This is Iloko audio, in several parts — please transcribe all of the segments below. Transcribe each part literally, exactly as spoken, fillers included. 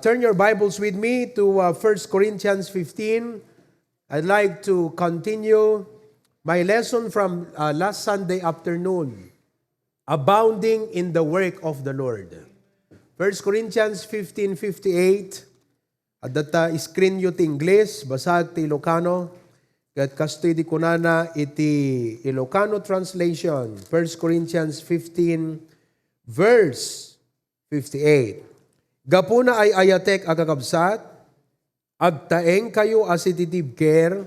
Turn your Bibles with me to uh, First Corinthians fifteen. I'd like to continue my lesson from uh, last Sunday afternoon, abounding in the work of the Lord. First Corinthians fifteen fifty-eight. Adda ta screen yu ti Ingles, basag ti Ilocano. Ket kastoy ti kunana iti Ilocano translation, First Corinthians fifteen, verse fifty-eight. Gapuna ay ayatek a kakabsat, agtaengkayo a sensitive care,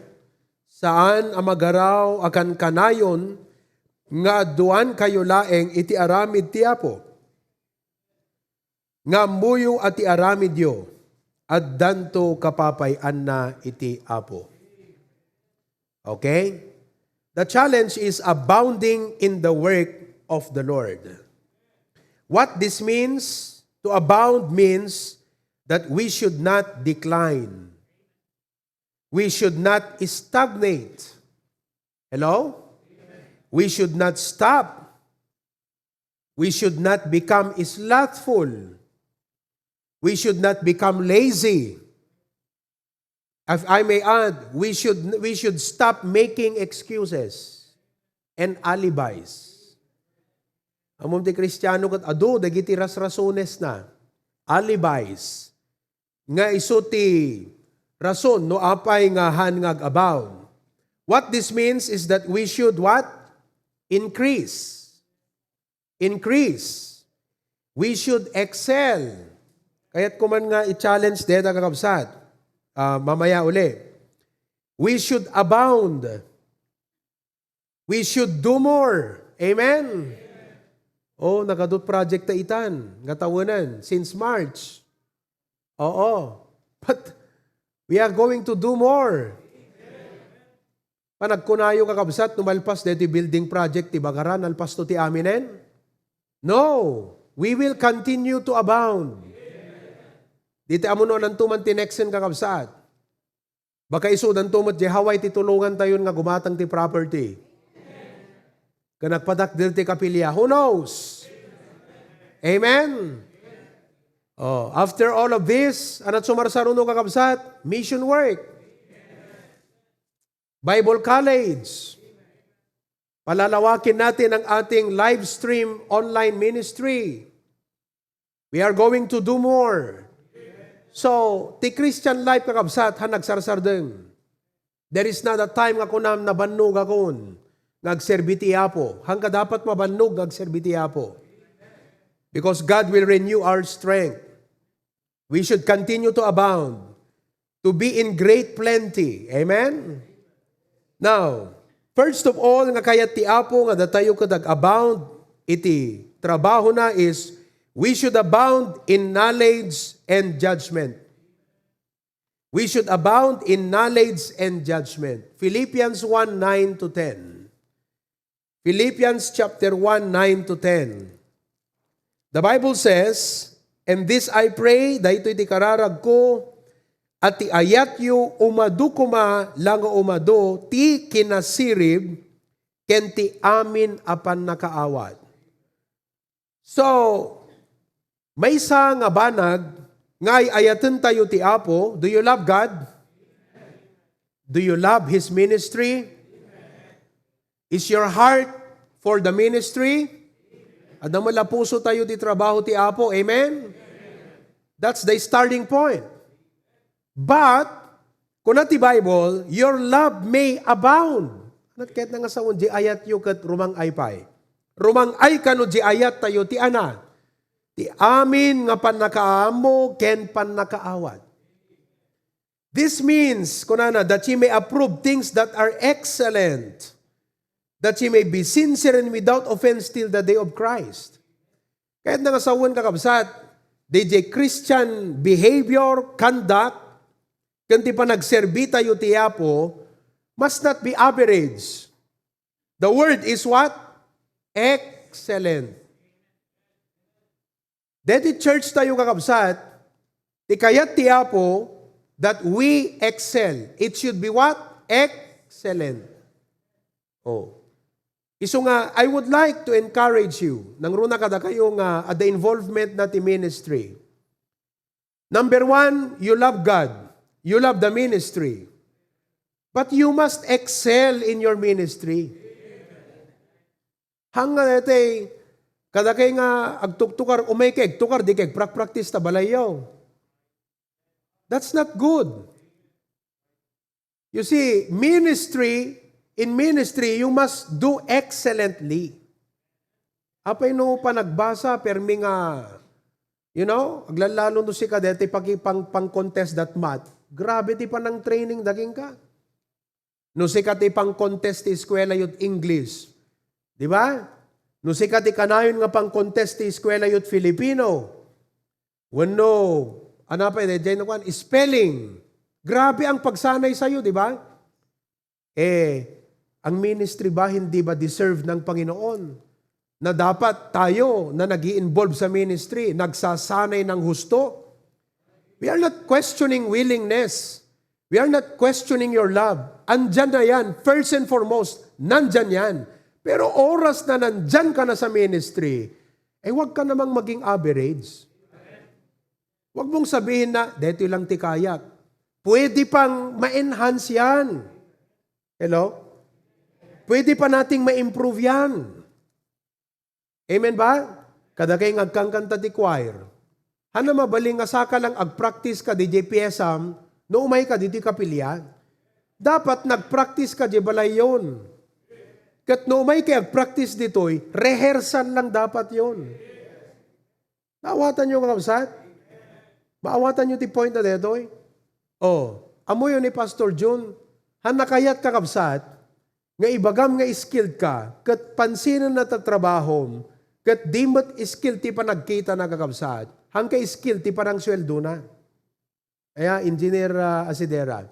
saan a magaraw a kankanayon nga adduankayo laeng iti aramid ti Apo. Nga ammoyo a ti aramidyo, addanto kapapay-anna iti Apo. Okay? The challenge is abounding in the work of the Lord. What this means, to abound means that we should not decline. We should not stagnate. Hello? We should not stop. We should not become slothful. We should not become lazy. If I may add, we should, we should stop making excuses and alibis. Ammom ti Kristiano ket adu dagiti rasrasonesna, alibis, nga isu ti rason no apay nga haan nga ag-abound. What this means is that we should what? Increase. Increase. We should excel. Kayatko man nga i-challenge deta, kakabsat. Ah, mamaya uli. We should abound. We should do more. Amen? Oh, nagadut project ta itan, nga tawenan, since March. Oo. But we are going to do more. Panagkunayo, kakabsat, no malpas deti building project ti Bagaran, nalpasto ti aminen? No. We will continue to abound. Dita ammo no ananto man ti next-en, kakabsat. Baka isudanto met di Hawaii ti tulongantayon nga gumatang ti property. Ken agpatakder ti kapilya. Who knows? Amen? Oh, after all of this, anat sumarsaruno, kakabsat? Mission work. Bible College. Palalawakin natin ang ating live stream online ministry. We are going to do more. So, ti Christian life, kakabsat, haan nagsarsardeng. There is not a time nga kunam, nabannogakon nga agserbi ti Apo. Haan ka dapat mabannog nga agserbi ti Apo. Because God will renew our strength. We should continue to abound, to be in great plenty. Amen? Now, first of all, nga kayat ti Apo nga datayo ket ag-abound iti trabahona is we should abound in knowledge and judgment. We should abound in knowledge and judgment. Philippians one nine to ten. Philippians chapter one, nine to ten. The Bible says, "And this I pray," daytoy ti kararagko, "a ti ayatyo umadu koma la nga umadu ti kinasirib ken ti amin a pannakaawat." So, maysa nga banag nga ay-ayatentayo ti Apo. Do you love God? Do you love His ministry? Is your heart for the ministry? Adda met la pusotayo ti trabaho ti Apo. Amen? That's the starting point. But, kuna ti Bible, "Your love may abound." Anat ket nga sawen, di ayatyo ket rumang-ay pay. Rumang-ay kano di ayattayo ti ana, ti amin nga pannakaammo ken pannakaawat. This means, kunana, that ye may approve things that are excellent, that ye may be sincere and without offense till the day of Christ. Kayatna nga sawen, kakabsat, diay Christian behavior, conduct, ken ti panagserbitayo ti Apo must not be average. The word is what? Excellent. Deti church tayo, kakabsat, ti kayat ti Apo that we excel. It should be what? Excellent. Oh. Isu nga, I would like to encourage you, nangruna kadakayo nga adda involvement na ti ministry. Number one, you love God. You love the ministry. But you must excel in your ministry. Hangga daytoy, kadakay nga agtuktukar, umay kay agtukar, di kay agprakpraktis ta balayyo. That's not good. You see, ministry, in ministry, you must do excellently. Apay no panagbasa, permi nga, you know, aglalalo no sika deti paki-, pang, pang-contest that math. Grabe ti panang-training daging ka. No sika ti pang-contest ti eskwela youth English. Di ba? No sika ti kanayon nga pang-contest ti eskwela youth Filipino. Wenno, ano pa, eh, diyan na kuan, spelling. Grabe ang pagsanay sa'yo, di ba? Eh, ang ministry ba, hindi ba deserve ng Panginoon? Na dapat tayo na nag involve sa ministry, nagsasanay ng husto? We are not questioning willingness. We are not questioning your love. Andyan na yan. First and foremost, nandyan yan. Pero oras na nandyan ka na sa ministry, eh, huwag ka namang maging average. Huwag mong sabihin na, "Detoy lang ti kayak." Pwede pang ma-enhance yan. Hello? Pwede pa nating ma-improve yan. Amen ba? Kadakay nga agkankanta ti choir. Hana mabalin nga saka lang agpractice ka didiay piesam no umay ka ditoy kapilian. Dapat nagpractice ka diay balayyon. Ket no umay kay agpractice ditoy, rehearsal lang dapat yon. Naawatan niyo, kakabsat? Maawatan niyo ti point na detoy? Oh, ammoyo ni Pastor Jun, han nakayat, kakabsat, nga ibagam nga skilled ka, ket pansinen na ta trabahom, ket di met skill ti panagkitana, kakabsat, han ka skill ti panangsueldona. Aya, Engineer, ah, Asidera.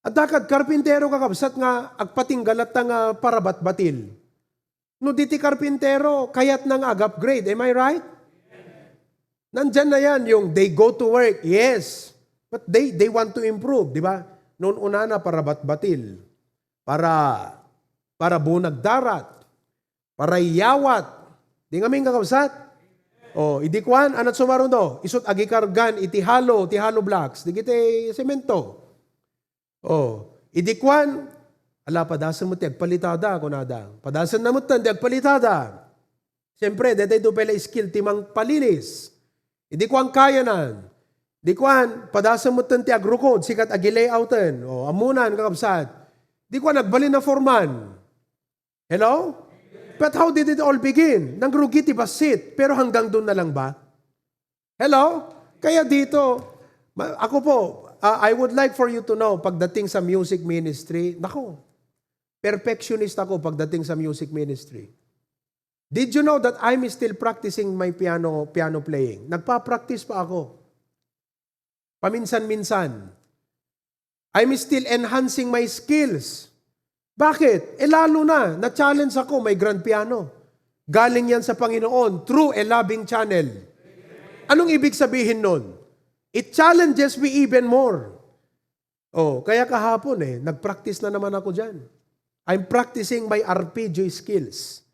Adda kad karpintero, kakabsat, nga agpatinggal latta nga parabatbatil. No di ti karpintero, kayatna nga ag-upgrade. Am I right? Nandyan na yan, yung they go to work, yes. But they, they want to improve, di ba? Noon una na, parabatbatil. Para, para bunag darat. Para iyawat. Di ngamin, kakabsat? Oh, idi kuan, anat sumaruno? Isut' agikargan iti halo, ti hollow blocks. Di kiti semento. Oh, idi kuan, ala, padasen met ti agpalitada, kunada. Padasen na met ti agpalitada. Siyempre, daytoy pay la skill ti mangpalilis. Idi kuan kayanan. Di kuan, padasen met ti agrukod, sikat agi-layouten. Oh, ammonan, kakabsat. Di kuan, agbalin a foreman. Hello? But how did it all begin? Nangrugi ti bassit, pero hanggang doon na lang ba? Hello? Kaya dito, ma-, ako po, ah, I would like for you to know, pagdating sa music ministry, nako, perfectionist ako pagdating sa music ministry. Did you know that I'm still practicing my piano, piano playing? Nagpa-practice pa ako. Paminsan-minsan. I'm still enhancing my skills. Bakit? Eh, lalo na, na-challenge ako, may grand piano. Galing yan sa Panginoon through a loving channel. Anong ibig sabihin nun? It challenges me even more. Oh, kaya kahapon eh, nag-practice na naman ako dyan. I'm practicing my arpeggio skills.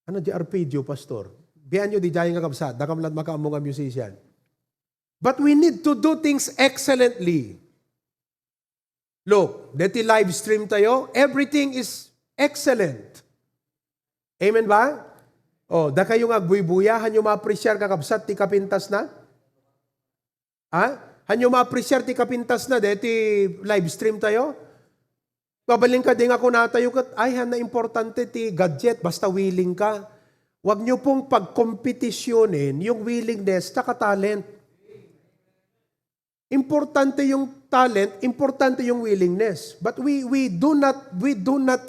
Ano di arpeggio, Pastor? Bianyo di jay nga kabsat, dakam lang makaammo nga musician. But we need to do things excellently. Look, deti live stream tayo, everything is excellent. Amen ba? Oh, dakayo nga agbuybuya, hanyo ma-appreciate, kakabsat, ti kapintas na? Ha? Hanyo ma-appreciate ti kapintas na deti live stream tayo? Mabalin ka di nga kunatayo ket, ay, han, importante ti gadget, basta willing ka. Huwag niyo pong pagkompetisyunin yung willingness tsaka talent. Importante yung talent, importante yung willingness. But we, we do not, we do not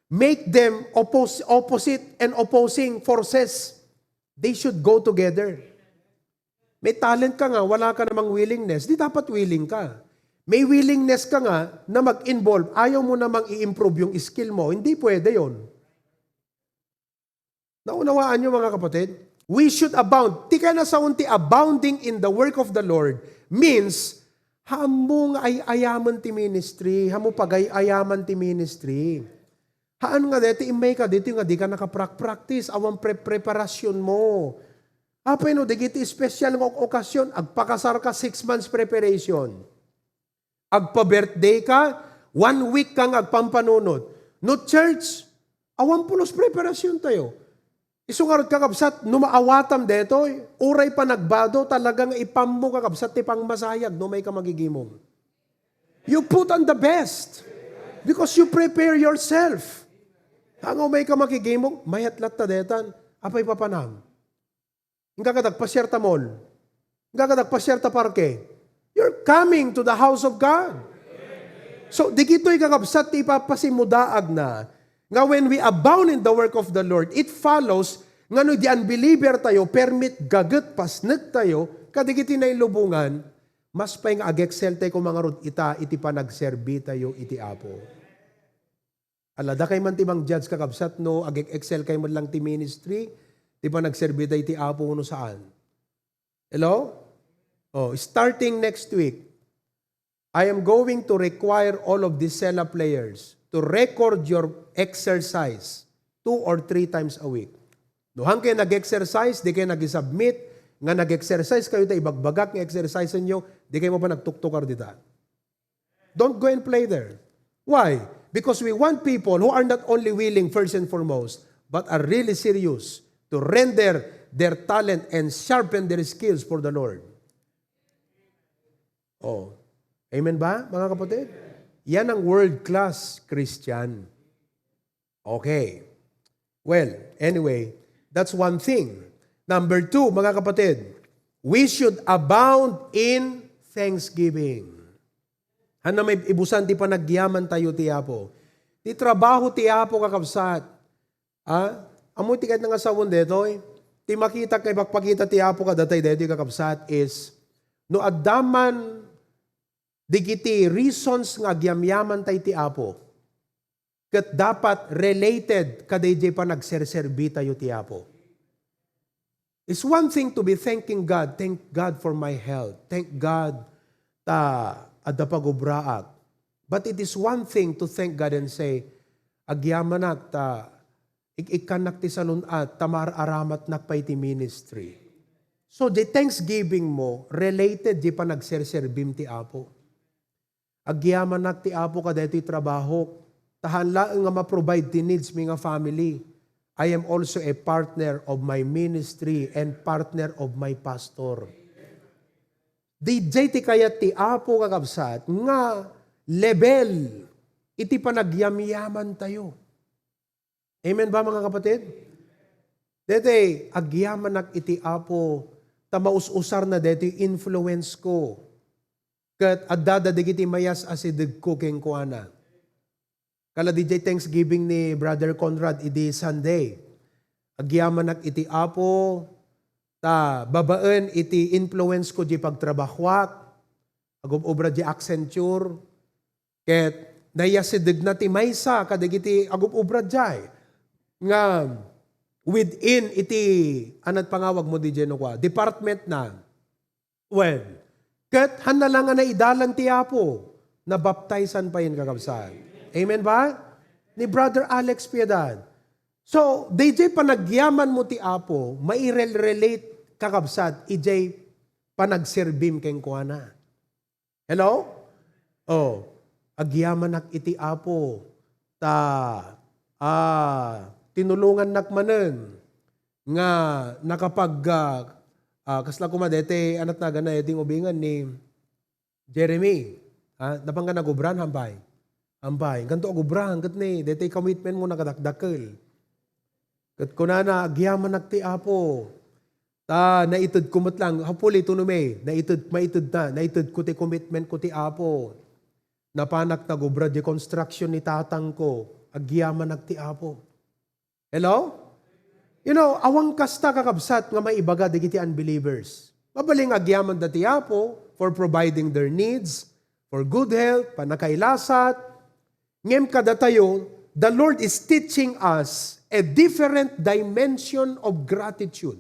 make them oppos-, opposite and opposing forces. They should go together. May talent ka nga, wala ka namang willingness, di dapat willing ka. May willingness ka nga na mag-involve, ayaw mo namang i-improve yung skill mo, hindi pwede yon. Naunawaan niyo, mga kapatid? We should abound. Ti kanasaon ti abounding in the work of the Lord means, haanmo nga ay-ayaman ti ministry, haanmo pagay-ayaman ti ministry. Haan nga deti, immay ka deti nga di ka nakaprak-practice, awan pre-, preparasyon mo. Apay no, dagiti special nga ok-, okasyon, agpakasar ka, six months preparation. Agpa-birthday ka, one week kang agpampanunot. No church, awan pulos preparasyon tayo. Isu ngarud, kakabsat, no maawatam detoy, uray panagbado, talagang ipammo, kakabsat, ti pangmasayag no may ka magigimong. You put on the best because you prepare yourself. Nga umay ka makigimong, mayat latta detan. Apay papanam? Inka ka nagpasiar ta mall. Inka ka nagpasiar ta parke. You're coming to the house of God. So, digitoy, kakabsat, ti ipapasimudaagna nga when we abound in the work of the Lord, it follows nga no di unbeliever tayo, permit gaget pasnek tayo, kadigiti nailubongan, mas pay nga ag-excel tayo koma ngarud ita iti panagserbi tayo iti Apo. Ala, dakay man ti mang-judge, kakabsat, no ag-excel kay met lang ti ministry, ti panagserbi tayo iti Apo, no saan. Hello? Oh, starting next week, I am going to require all of the sela players to record your exercise two or three times a week. No, han kayo nag-exercise, di kayo nag-submit, nga nag-exercise kayo, ta ibagbagak nga exercise nyo, di kayo mapan nagtuktukar dita. Don't go and play there. Why? Because we want people who are not only willing, first and foremost, but are really serious to render their talent and sharpen their skills for the Lord. Oh. Amen ba, mga kapatid? Yan ang world-class Christian. Okay. Well, anyway, that's one thing. Number two, mga kapatid, we should abound in thanksgiving. Hanna may ibusan ti panagyaman tayo ti Apo. Ti trabaho ti Apo, kakabsat. Ah, amo ti kayat nga sawen detoy. Ti makita kay pakpakita ti Apo kadatay detoy, kakabsat, is no adda man digiti reasons nga agyamyaman tay ti Apo, ket dapat related kadaydiay panagserserbi tayo ti Apo. It's one thing to be thanking God, "Thank God for my health. Thank God ta adda pagubraak." But it is one thing to thank God and say, "Agyamanak ta ik-ikkannak ti salun-at, ta maar-aramatnak pay ti ministry." So, di thanksgiving mo, related di panagserserbim ti Apo. Agyamanak ti Apo kadaytoy trabahok, ta haan laeng nga ma-provide ti needs mi nga family. I am also a partner of my ministry and partner of my pastor. Didiay ti kayat ti Apo, kakabsat, nga level iti panagyamyaman tayo. Amen ba, mga kapatid? Daytoy, agyamanak iti Apo, ta maus-usarna daytoy influence ko. Ket adda dagiti mayas a sidegko kenkuana. Kala didiay Thanksgiving ni Brother Conrad idi Sunday. Agyamanak iti Apo, ta babaen iti influence ko di pagtrabahuak, agub-ubra di Accenture, ket nayasidegna ti maysa kadagiti agub-ubra diay nga within iti, anat pangawag mo didiay no kua, department na. Well, ket hanna la nga naidalan ti Apo, nabaptizan payen, kakabsat. Amen ba? Ni Brother Alex Piedad. So, didiay panagyaman mo ti Apo, mairel-relate, kakabsat, idiay panagserbim kenkuana. Hello? Oh, agyamanak iti Apo, ta, ah, tinulongannak manen nga nakapag, ah, ah, kasla koma daytoy, anat nagana, daytoy ubingan ni Jeremy. Ha? Napan ka nagubran, hampay? Hampay. Kanto agubran, ket ni, daytoy commitment mo nakadakdakkel. Ket kunana, "Agyamanak ti Apo. Ta naited ko met lang." Hopefully, to no may, naited, maited na, naited ko ti commitment ko ti Apo. Napanak nagubra di construction ni tatang ko. Agyamanak ti Apo. Hello? You know, awan kasta, kakabsat, nga maibaga dagiti unbelievers. Mabalin nga agyamanda ti Apo for providing their needs, for good health, pannakailasat. Ngem kadatayo, the Lord is teaching us a different dimension of gratitude.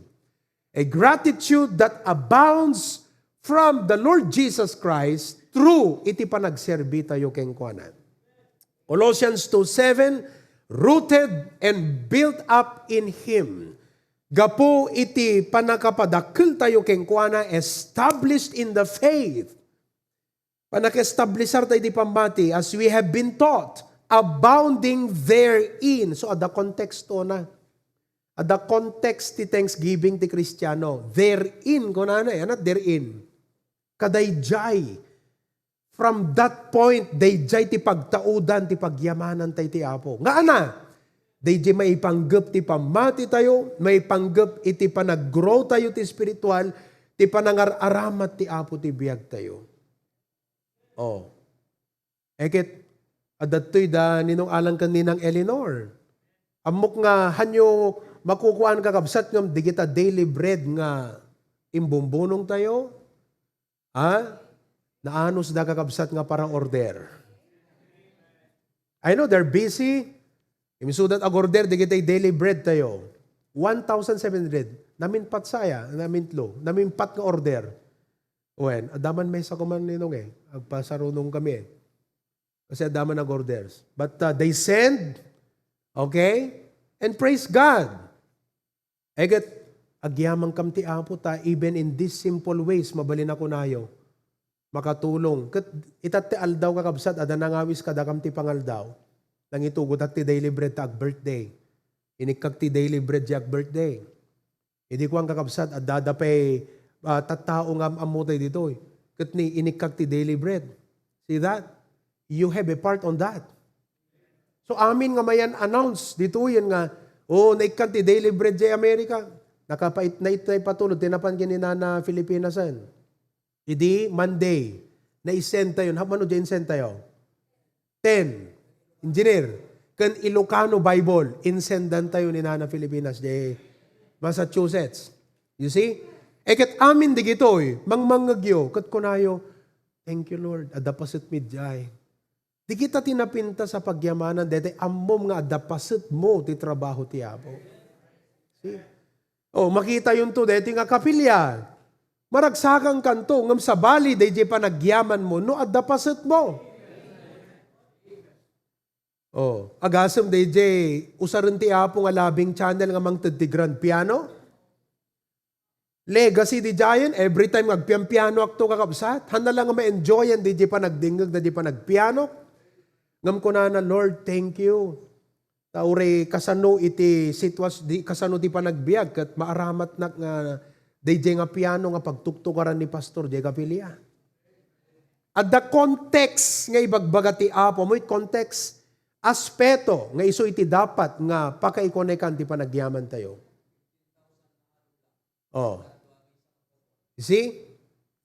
A gratitude that abounds from the Lord Jesus Christ through iti panagserbi tayo kenkuana. Colossians two seven, "Rooted and built up in Him, Gapu iti pannakapadakkeltayo kenkuana, established in the faith. Pannakaestablisarta iti pammati, as we have been taught, abounding therein. So, adda konteksto na. Adda context ti thanksgiving ti Kristiano. Therein, kunana, eh, anat therein? Kadaydiay. From that point, daydiay ti pagtaudan ti pagyamananta iti Apo. Nga ana, daydiay maipanggep ti pammatitayo, maipanggep iti panaggrowtayo ti spiritual, ti panangar-aramat ti Apo ti biagtayo. Oh. Eket, adattoy da Ninong Alan ken Ninang Eleanor. Ammok nga hanyo makukuan, kakabsat, ngem digita daily bread nga imbumbunong tayo, ha? Naanus da, kakabsat, nga para order. I know they're busy. Imsudat ag-order digitay daily bread tayo. One thousand seven hundred. Naminpat saya, namintlo. Naminpat nga order. Wen, adda man mesa kuman, Ninong, eh. Agpasarunong kami, eh. Kasi adda man nag-orders. But, uh, they send, okay? And praise God. Eget, agyamankam ti Apo ta, even in these simple ways, mabalin a kunayo, makatulong. Ket ita ti aldaw, kakabsat, adda nangawis kadakam ti pangaldaw. Nangitugotak ti daily bread ta ag-birthday. Inikkak ti daily bread ti ag-birthday. Idi kuan, kakabsat, adda da pay, ah, tattao nga am-ammotay ditoy. Ket ni, inikkak ti daily bread. See that? You have a part on that. So, amin nga mayan announce ditoyen nga, "Oh, naikkan ti daily bread jay America." Nakapait-, naitay patulod, tinapan ken ni Nana Filipinasen. Idi Monday, naisend tayo. Happy no, jay insend tayo? Ten. Engineer, ken Ilocano Bible, insendan tayo ni Nana Filipinas, jay Massachusetts. You see? E ket amin digitoy, mangmangngegyo, ket kunayo, "Thank you, Lord, adda paset mi jay." Di kita ti napintas a pagyamanan, daytoy ammom nga adda paset mo ti trabaho ti Apo. See? Oh, makitayonto daytoy nga kapilya. Maragsakankanto, ngem sabali dayjay panagyaman mo no adda paset mo. Oh, agasem dayjay usaren ti Apo nga labing channel nga mangted ti grand piano. Legacy di Giant, every time nga agpianpianoakto, kakabsat, hanna la nga ma-enjoyan di, di panagdingngeg, di panagpianok. Ngem kunana, "Lord, thank you. Ta uray kasano iti sitwas-, di, kasano ti panagbiag, ket maaramatnak nga dayjay nga piano nga pagtuktukaran ni Pastor, jay kapilya." Adda context nga ibagbaga ti Apo. Amoy context, aspeto nga isu iti dapat nga pakaikunakan ti panagyamantayo. Oh. You see?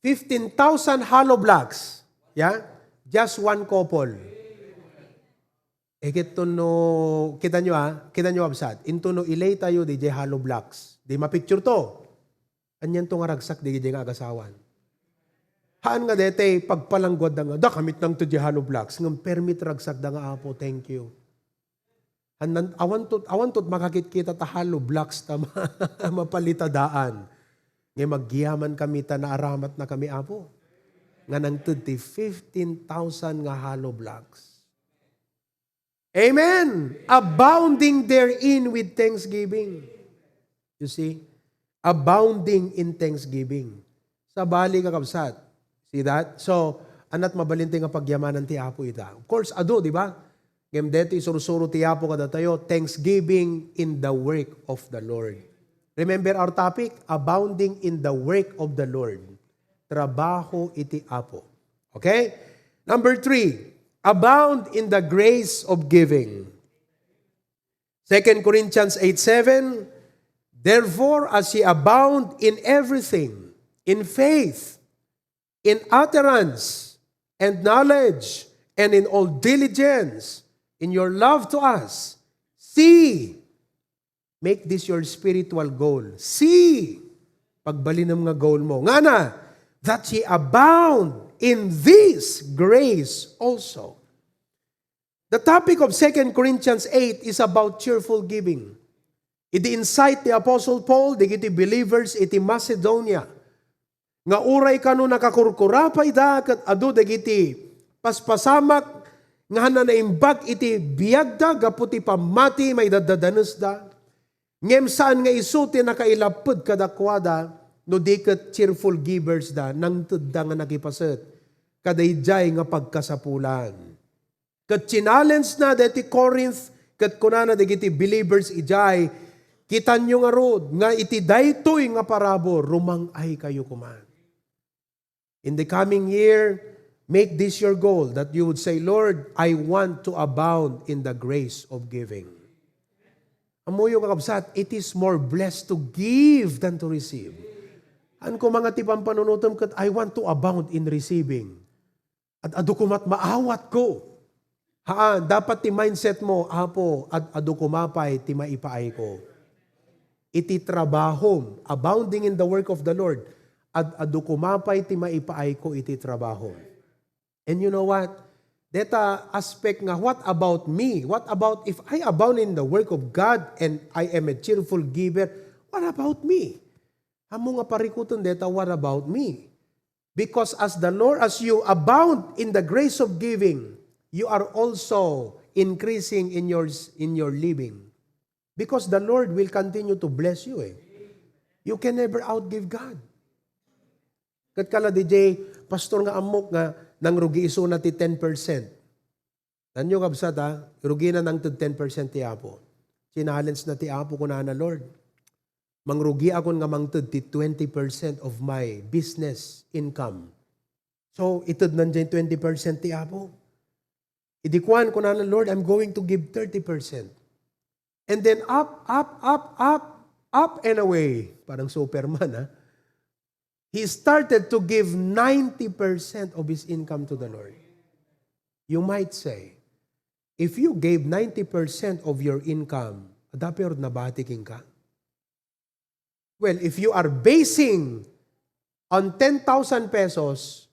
Fifteen thousand hollow blocks. Yeah? Just one couple. E ket no, kita nyo, ah, kita nyo, absat. Into no ilay tayo, di jay hollow blocks. Di mapicture to. Anian to nga ragsak, di jay nga agasawan. Haan nga dete, pagpalangguad da nga, "Da, kamit nang to di hollow blocks." Ngem permit ragsak da nga, "Apo, thank you." Anan, awan to, awan to makakitkita ta hollow blocks ta ma-, mapalitadaan. Nga magyaman kami ta naaramat na kami, Apo. Nga nangted ti fifteen thousand nga hollow blocks. Amen. Abounding therein with thanksgiving. You see? Abounding in thanksgiving. Sabali, kakabsat. See that? So, anat mabalinti nga pagyamanan ti Apo ita. Of course, adu, di ba? Ngem deti isursuro ti Apo kadatayo, thanksgiving in the work of the Lord. Remember our topic, abounding in the work of the Lord. Trabaho iti Apo. Okay? Number three, abound in the grace of giving. Second Corinthians eight seven, "Therefore, as ye abound in everything, in faith, in utterance, and knowledge, and in all diligence, in your love to us, see," make this your spiritual goal. See, pagbalinem nga goal mo. Ngana, "That ye abound in this grace also." The topic of Second Corinthians eight is about cheerful giving. Idi insight ti Apostle Paul dagiti believers iti Macedonia, nga uray kano nakakurkura pay da ket adu dagiti paspasamak nga hanna naimbag iti biagda gapu ti pammati maidaddadanesda, Ngem saan nga isu ti nakailapud kadakuada, no di ket cheerful givers da, nangtedda nga nakipaset kadaydiay nga pagkasapulan. Ket challenge na deti Corinth, ket kunana dagiti believers idiay, "Kitanyo ngarud nga iti daytoy nga parabur, rumang-aykayo koma." In the coming year, make this your goal, that you would say, "Lord, I want to abound in the grace of giving." Ammoyo nga kabsat, it is more blessed to give than to receive. Haan koma nga ti pampanunotem ket, "I want to abound in receiving." Ad-adu koma ti maawatko. Haan, dapat ti mindset mo, "Apo, ad-adu koma pay ti maipaayko." Iti trabahom, abounding in the work of the Lord, ad-adu koma pay ti maipaayko iti trabahom. And you know what? Deta aspect nga, "What about me? What about if I abound in the work of God and I am a cheerful giver? What about me?" Ammo nga parikuten deta, "What about me?" Because as the Lord, as you abound in the grace of giving, you are also increasing in your, in your living. Because the Lord will continue to bless you, eh. You can never outgive God. Ket kala, "D J, pastor, nga ammok nga nangrugi isuna ti ten percent." Tanyo, kabsat, ha? Rugina nangted ten percent ti Apo. Challenge na ti Apo, kunana, "Lord, mangrugiakon nga mangted ti twenty percent of my business income." So, itednan diay twenty percent ti Apo. Idi kuan, kunana, "Lord, I'm going to give thirty percent." And then up, up, up, up, up and away. Parang Superman, ha? He started to give ninety percent of his income to the Lord. You might say, "If you gave ninety percent of your income, adda pay nabati kenka?" Well, if you are basing on ten thousand pesos,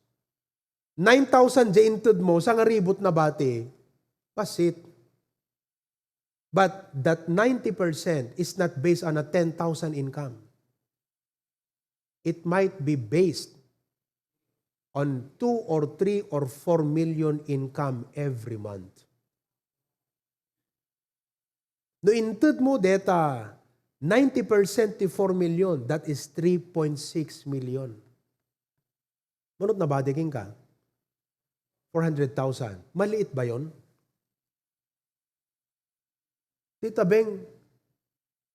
nine thousand diay inted mo, sangaribut nabati, bassit. But that ninety percent is not based on a ten thousand income. It might be based on two or three or four million income every month. No inted mo deta ninety percent ti four million, that is three point six million. Mano ti nabati kenka? Four hundred thousand. Maliit ba yon? Tita Beng,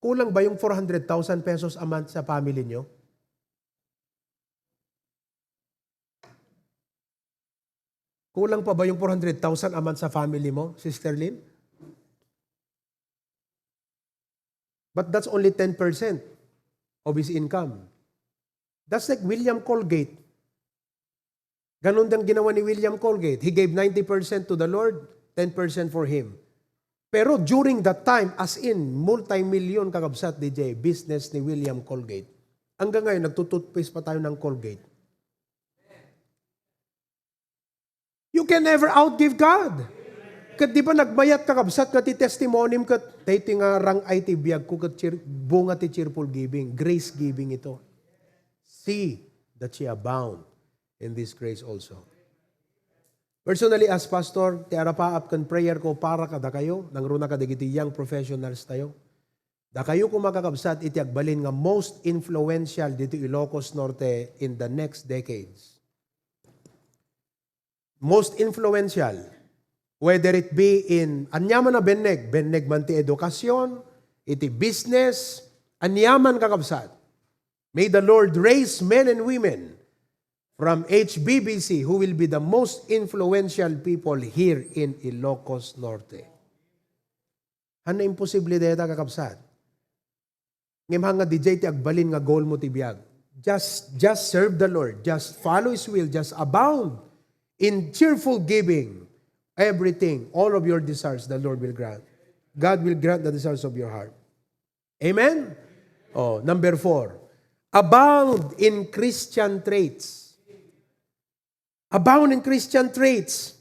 kulang ba yung four hundred thousand pesos a month sa family nyo? Kulang pa ba yung four hundred thousand a month sa family mo, Sister Lynn? But that's only ten percent of his income. That's like William Colgate. Ganun din ginawa ni William Colgate. He gave ninety percent to the Lord, ten percent for him. Pero during that time, as in, multi-million, kakabsat, D J, business ni William Colgate. Hanggang ngayon, nagtututpaste pa tayo ng Colgate. You can never outgive God. Ket di ba nagmayat, kakabsat, nga ti testimony mo ket, "Daytoy nga rang-ay ti biag ko ket cheer-, bunga ti cheerful giving, grace giving ito." See that ye abound in this grace also. Personally, as pastor, ti arapaap ken prayer ko para kadakayo, nangruna kadagiti young professionals tayo. Dakayo koma, kakabsat, iti agbalin nga most influential dito Ilocos Norte in the next decades. Most influential, whether it be in aniaman a benneg, benneg man ti edukasyon, iti business, aniaman, kakabsat. May the Lord raise men and women from H B B C who will be the most influential people here in Ilocos Norte. Haan nga imposible dayta, kakabsat. Ngem haan nga D J ti agbalin nga goal mo ti biag. Just, just serve the Lord. Just follow His will. Just abound in cheerful giving. Everything, all of your desires, the Lord will grant. God will grant the desires of your heart. Amen? Oh, number four, abound in Christian traits. Abound in Christian traits.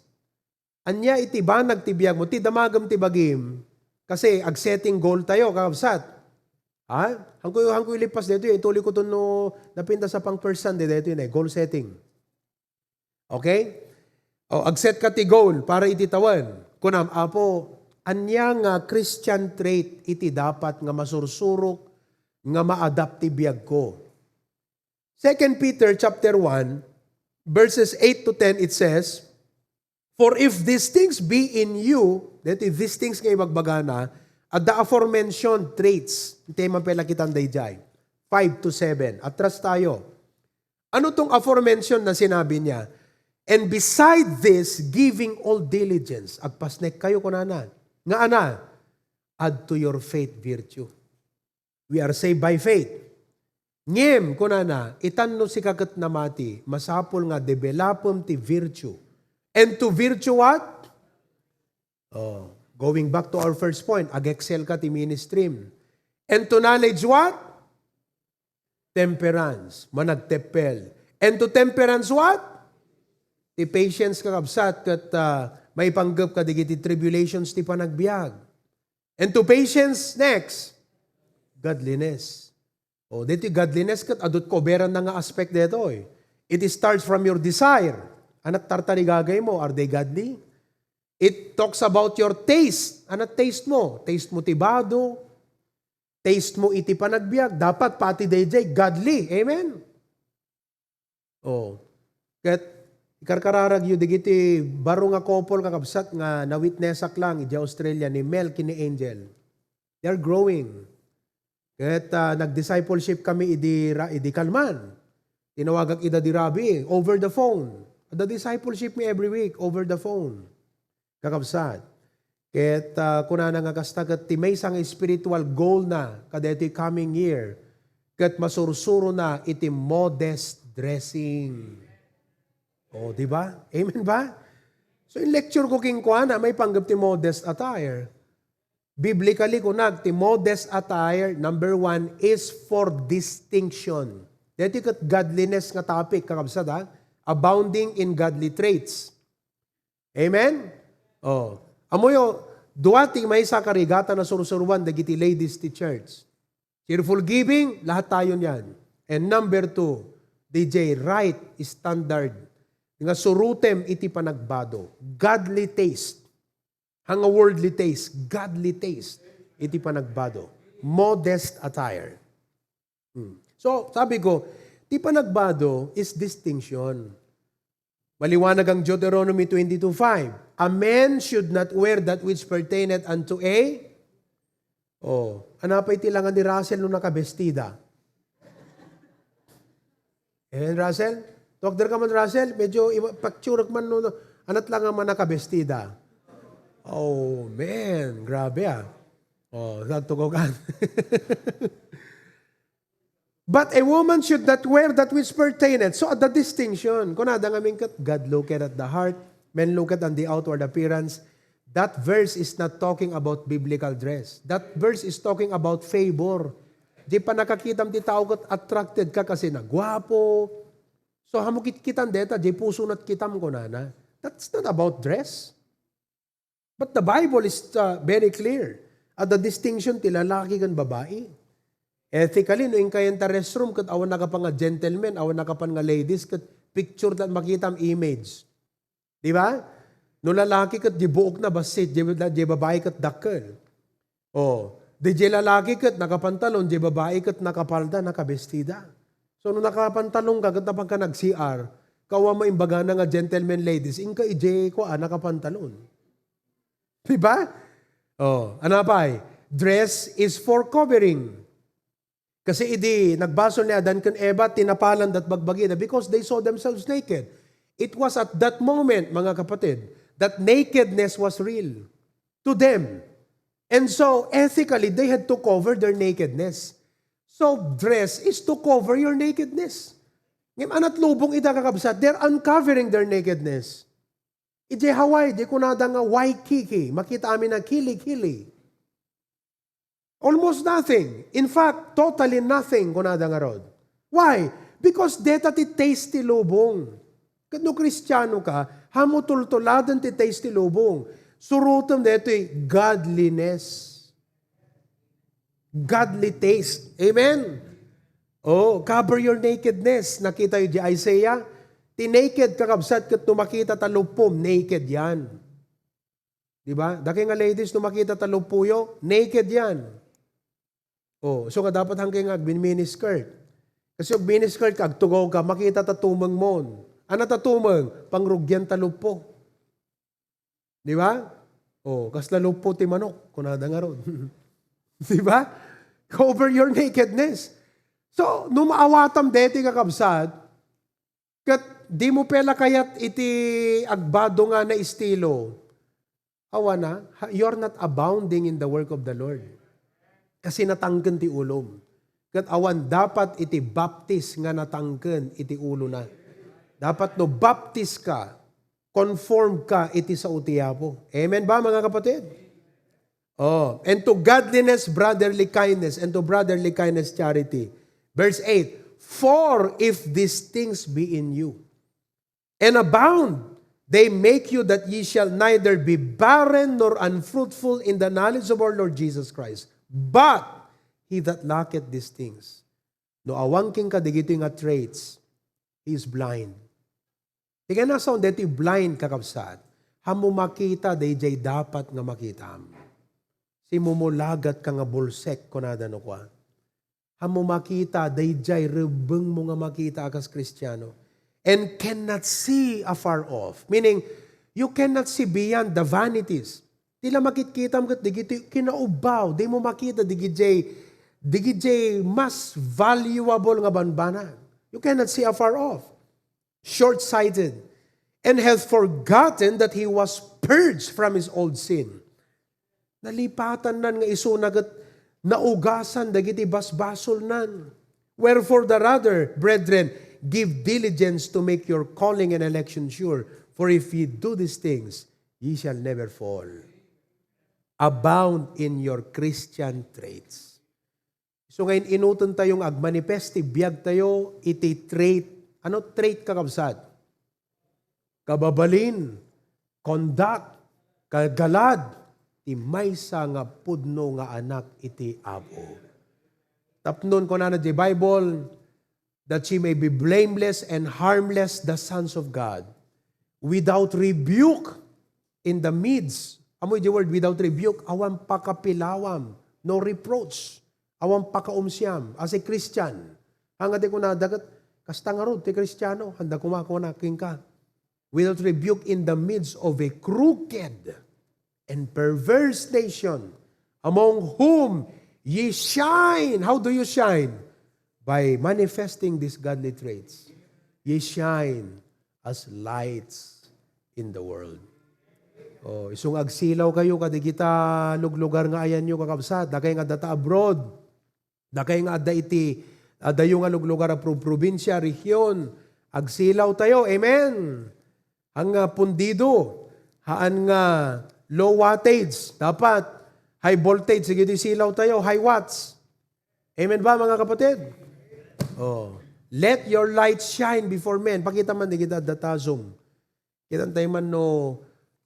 Ania iti banag ti biag mo, ti damagem ti bagim. Kasi ag-setting goal tayo, kakabsat. Ha? Hangko, hangko ilipas dito, eh. Ituli ko to no napintas a pang first Sunday dito yun, eh. Goal setting. Okay? O, ag-set ka ti goal para iti tawen. Kunam, "Apo, Ania nga Christian trait iti dapat nga masursurok nga maadap ti biagko? Second Peter chapter one, verses eight to ten, it says, "For if these things be in you," deti these things nga ibagbagana, adda aforementioned traits, intay man pay lakitan daydiay. Five to seven. Atras tayo. Ano tong aforementioned na sinabi niya? "And beside this, giving all diligence." Agpasnek kayo, kunana. Nga ana, "Add to your faith virtue." We are saved by faith. Ngem, kunana, itan no sika ket namati, masapul nga developem ti virtue. And to virtue what? Oh, going back to our first point, ag-excel ka ti ministry. And to knowledge what? Temperance, managteppel. And to temperance what? Ti patience, kakabsat, ket, ah, maipanggep ka dagiti tribulations ti panagbiag. And to patience, next, godliness. O, ditoy godliness ket adu ti koberanna nga aspect detoy. It starts from your desire. Ania ti tartarigagaymo, are they godly? It talks about your taste. Ania ti taste mo? Taste mo ti bado? Taste mo iti panagbiag? Dapat pati daydiay godly. Amen? Oh. Ket ikarkararagyo dagiti baro nga couple, kakabsat, nga na-witnessak lang idiay Australia, ni Mel ken ni Angel. They are growing. Ket, ah, nag-discipleship kami idi ra-, idi kalman. Tinawagak ida idi rabii, over the phone. Adda discipleship mi every week, over the phone. Kakabsat. Ket, ah, kunana nga kasta, ket ti maysa nga spiritual goal na kadaytoy coming year, ket masursurona iti modest dressing. O, di ba? Amen ba? So, in lecture ko kenkuana, maipanggep ti modest attire. Biblically, kunak, ti modest attire, number one, is for distinction. Daytoy ket godliness nga topic, kakabsat, ha? Abounding in godly traits. Amen? Oh. Amoyo, dua ti maysa karigatan a sursuruan dagiti ladies ti church. Cheerful giving, lahat tayo niyan. And number two, D J, right standard nga surutem iti panagbado. Godly taste. Haan nga worldly taste, godly taste iti panagbado. Modest attire. Hmm. So, sabi ko, ti panagbado is distinction. Maliwanag ang Deuteronomy twenty-two five. "A man should not wear that which pertaineth unto a," oh, ania pay ti langan ni Russell no nakabestida? Amen, Russell? Talk there ka man, Russell. Medyo iwa-, picture man, no, no. Ania ti langan man nakabestida? Oh, man. Grabe, ah. Oh, nagtugogan. "But a woman should not wear that which pertaineth." So, adda distinction. Kunada ngamin ket, "God looketh at the heart, men looketh on the outward appearance." That verse is not talking about biblical dress. That verse is talking about favor. Di panakakitam ti tao ket attracted ka kasi naguapo. So, ammom, kitkitam deta, di pusonat kitam, kunana. That's not about dress. But the Bible is, uh, very clear. Adda distinction ti lalaki ken babai. Ethically, no inkayan ta restroom ket awan nakapan nga gentlemen, awan nakapan nga ladies, ket picture ta makitam image. Di ba? No lalaki ket di buokna bassit, di, di babai ket dakkel. Oh, di, di lalaki ket nakapantalon, di babai ket nakapalda, nakabestida. So, no nakapantalon ka ket napanka nag-C R, kawa maimbagana nga gentlemen ladies, inka ije kua, nakapantalon. Di ba? Oh, ania pay? Dress is for covering. Kasi idi nagbasol ni Adan ken Eva, tinapalan dat bagbagida because they saw themselves naked. It was at that moment, mga kapatid, that nakedness was real to them. And so, ethically, they had to cover their nakedness. So, dress is to cover your nakedness. Ngem ania ti lubong ita, kakabsat, they're uncovering their nakedness. Idiay Hawaii, di kunada nga Waikiki, makita amin a kili-kili. Almost nothing. In fact, totally nothing, kunada ngarud. Why? Because deta ti taste ti lubong. Ket no Kristiano ka, ammom, tultuladen ti taste ti lubong. Surotem daytoy godliness. Godly taste. Amen? Oh, cover your nakedness. Nakita yu di Isaiah? Ti naked, kakabsat, ket no makita ta lupom, naked yan. Di ba? Dakay nga ladies, no makita ta luppoyo, naked yan. Oh, so nga dapat hangkay nga agmin-miniskirt. Kasi ag-miniskirt ka, agtugaw ka, makita ta tumeng mon. Ano ta tumeng? Pangrugian ta luppo. Di ba? Oh, kasla luppo ti manok, kunada ngarud. Di ba? Cover your nakedness. So, no maawatam deti, kakabsat, ket di mo pay la kayat iti agbado nga na estilo, awan a, ha, you're not abounding in the work of the Lord. Kasi natangken ti ulom. Ket awan dapat iti baptis nga natangken iti ulona. Dapat no baptis ka, conform ka iti sao ti Apo. Amen ba, mga kapatid? Oh, and to godliness, brotherly kindness, and to brotherly kindness, charity. Verse eight, "For if these things be in you, and abound, they make you that ye shall neither be barren nor unfruitful in the knowledge of our Lord Jesus Christ. But he that lacketh these things," no awan kenka dagitoy nga traits, he is blind. Ti kayatna a saon, daytoy blind, kakabsat. Ammo makita daydiay dapat nga makitam. Simumulagat ka nga bulsek, kunada no kua. Ammo makita daydiay rebbengmo nga makita a kas Kristiano. And cannot see afar off. Meaning, you cannot see beyond the vanities. Ti la makitkitam ket dagiti kinaubbaw, dimo makita dagiti, dagiti mas valuable nga banbanag. You cannot see afar off. Short-sighted, and hath forgotten that he was purged from his old sin. Nalipatannan nga isuna ket naugasan dagiti basbasolnan. Wherefore the rather, brethren, give diligence to make your calling and election sure. For if ye do these things, ye shall never fall. Abound in your Christian traits. So nga in-inuten tayo nga agmanifest ti biag tayo iti trait. Ano trait, kakabsat? Kababalin, conduct, kagalad, ti maysa nga pudno nga anak iti Apo. Tapnon kunana di Bible, that ye may be blameless and harmless, the sons of God, without rebuke in the midst. Amo di word without rebuke, awan pakapilawam, no reproach, awan pakaumsiam as a Christian. Ania ti kunada ket, kasta ngarud ti Kristiano, ania kuma kuna kenka. Without rebuke in the midst of a crooked and perverse nation, among whom ye shine. How do you shine? By manifesting these godly traits. Ye shine as lights in the world. Oh, isu nga agsilaw kayo kadagita luglugar nga ayanyo, kakabsat, dakay nga addata abroad. Dakay nga adda iti, adayo nga luglugar a pro-, probinsia, rehiyon, agsilaw tayo. Amen. Haan nga pundido, haan nga low wattage. Dapat high voltage, sige, di silaw tayo, high watts. Amen ba, mga kapatid? Oh. "Let your light shine before men." Pakita man, di kita adda ta Zoom. Kitan tayo man no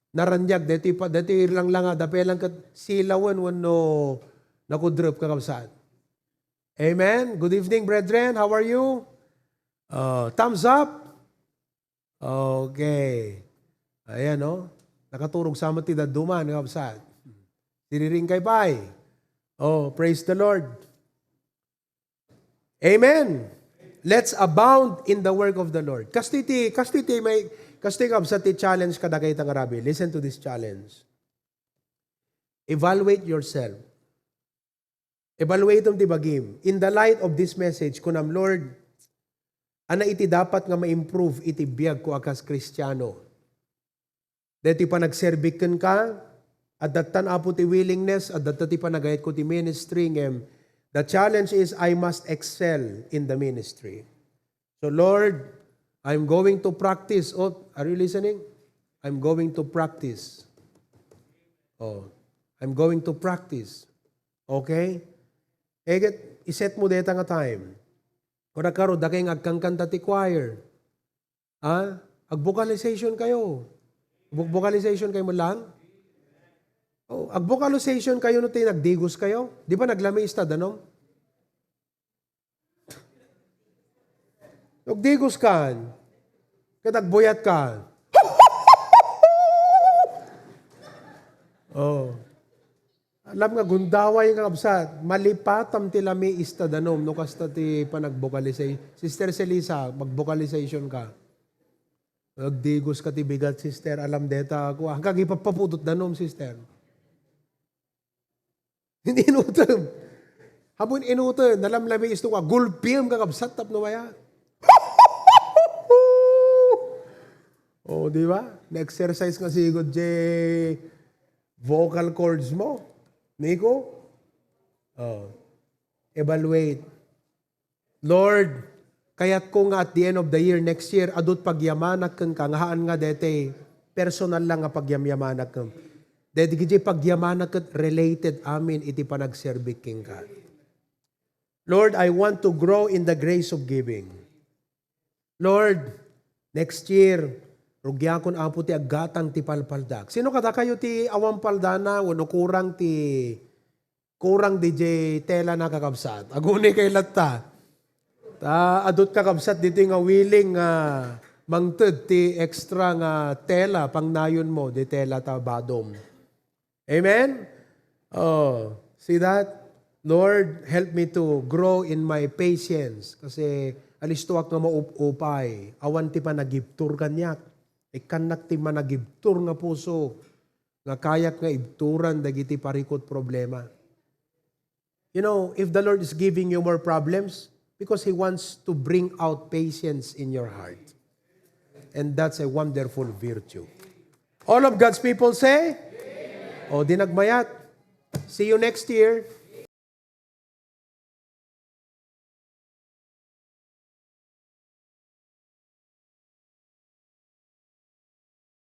naraniag, daytoy pa, daytoy langlanga, dapelan ket silawen wenno nakudrep, kakabsat. Amen? Good evening, brethren. How are you? Uh, thumbs up? Okay. Ayan, no? Nakaturog sa ti dadduma, kakabsat. Siriring kay pay. Oh, praise the Lord. Amen. Let's abound in the work of the Lord. Kastoy ti, kastoy ti may, kastoy, kabsat, ti challenge kadagita nga rabii. Listen to this challenge. Evaluate yourself. Evaluatem ti bagim. In the light of this message, kunam, "Lord, ania iti dapat nga ma-improve iti biagko a kas Kristiano?" Daytoy panagserbik kenka, adda tan, Apo, ti willingness, adda ti panagayatko ti ministry, ngem the challenge is I must excel in the ministry. So, Lord, I'm going to practice. Oh, are you listening? I'm going to practice. Oh, I'm going to practice. Okay? Eget, iset mo deta nga time. Kuna karo, dakay nga agkankanta ti choir. Ah, ag-vocalization kayo. Vo-, vocalization kayo man lang? Oh, ag-vocalization kayo no ti nagdigos kayo? Di ba naglamista, danum? Nagdigos ka, ket agbuyat ka. Oh. Alam nga, gundaway nga kabsat, malipatam ti lami ista danum, no kasta ti panag-vocalization. Sister Celisa, mag-vocalization ka. Agdigos ka ti bigat, sister. Alam deta ako. Hanggang ipapapudot danum, sister. Hindi inutem. Habon inutem, nalamlami isto ka, gulpim ka kabsat tapno maya. Oh, di ba? Na-exercise nga sigud je vocal cords mo. Nico? Oh. Evaluate. Lord, kayatko nga at the end of the year, next year, adut pagyamanak kenka, nga haan nga dete, personal lang nga pagyamyamanak ken. Deti gidi pagyamanak ket related amin iti panagserbik kenka. Lord, I want to grow in the grace of giving. Lord, next year, rugiakon, Apo, ti aggatang ti palpaldak. Sino kadakayo ti awan paldana wenno kurang ti, kurang di jay tela na, kakabsat? Aguni kay latta. Ta, adut, kakabsat, ditoy nga willing nga mangted ti extra nga tela, pangnayon mo, di tela ta badom. Amen? Oh, see that? Lord, help me to grow in my patience. Kasi alistoak nga maup-upay. Awan ti panagibtur kaniak. Ikkannak ti managibtur nga puso. Nga kayak nga ibturan dagiti parikut problema. You know, if the Lord is giving you more problems, because He wants to bring out patience in your heart. And that's a wonderful virtue. All of God's people say, "O, di nagmayat." See you next year.